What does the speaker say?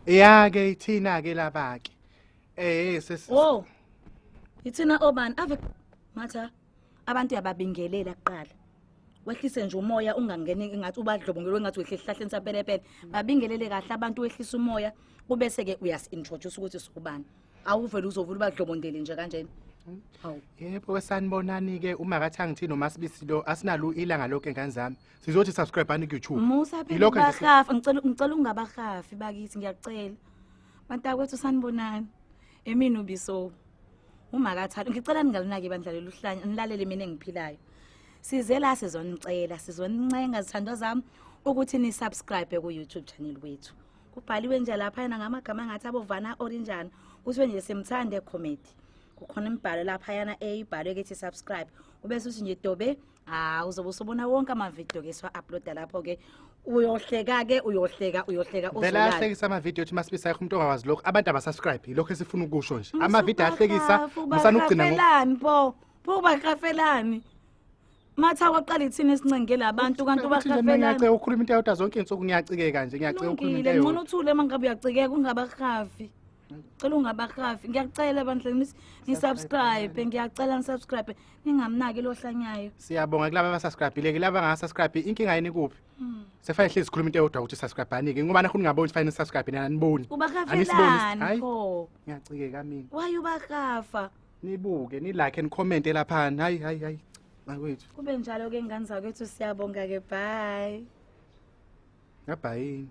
Ya ke ithina ke laba ke. Eh sesi. Oh. Ithina obani ave matha abantu yababingelela kuqala. Wehlise nje umoya ungangeni ngathi ubadlobongelo ngathi wehle esihlahleni sapelepele. Babingelele kahle abantu wehlise umoya ubese ke uyasi introduce ukuthi sokubani. Awuvele uzovula ubadlobondele nje kanjena. Hawu. Yebo sanibonani ke uma kathi angithi noMasibisi lo asinalo ilanga lonke ngane zami. Sizothi subscribe ani ku YouTube. Musa phela Yilokho nje si- ubahafa ngicela ungabahafi bakithi ngiyacela. Bantakwethu sanibonani. Emini ubiso. Umakathalo ngicela ningalinaki ibandla lelu hlanya nilalele mina engiphilayo. Size la sizonicela sizonincenga zithandwa zami ukuthi ni subscribe ku YouTube channel wethu. Kubhaliwe nje lapha ngamagama ngathi abovana oranjana kuthiwe nje simthande comedy. Kukhona imibhalo lapha yana eyibhalwe kethi subscribe. Ubese uthi nje dobe. Ah uzobe usubona wonke ama-video ke siwa-uploada lapho ke uyohleka ke uyohleka uyohleka Vele uzolala. ayahlekisa ama-video ethi Masibisi ayikho umuntu ongawazi lokho. Abantu abasubscribe yilokho esifuna ukusho nje. Ama-video ayahlekisa musana ukugcina ngo Ubahafelani pho pho ubahafelani matha waqala ithini esincengela abantu kanti Ukuthi nje mina ubahafelani ngiyaceka ukukhuluma into eyodwa zonke insuku ngiyacikeka nje ngiyaceka ukukhuluma into Kulungile ngcono eyodwa. uthule uma ngabe uyacikeka ungabahafi cela ungabahafi ngiyacela bandla ni-subscribe ngiyacela ni-subscribe ningamnaki lo hlanyayo. Siyabonga kulaba abasubscribe-ile ke laba angasubscribe inkinga yini kuphi? Sefanele hlezi sikhuluma into eyodwa ukuthi subscribe ani ke ngoba nakho ningaboni fanele subscribe nina aniboni. Anisiboni. Ubahafelani Hayi pho ngiyacikeka mina. why ubahafa? Nibuke ni like and comment lapha. Hayi hayi hayi. Bakwethu. Kube njalo ke ngane zakwethu siyabonga ke bye. Ngabhayini.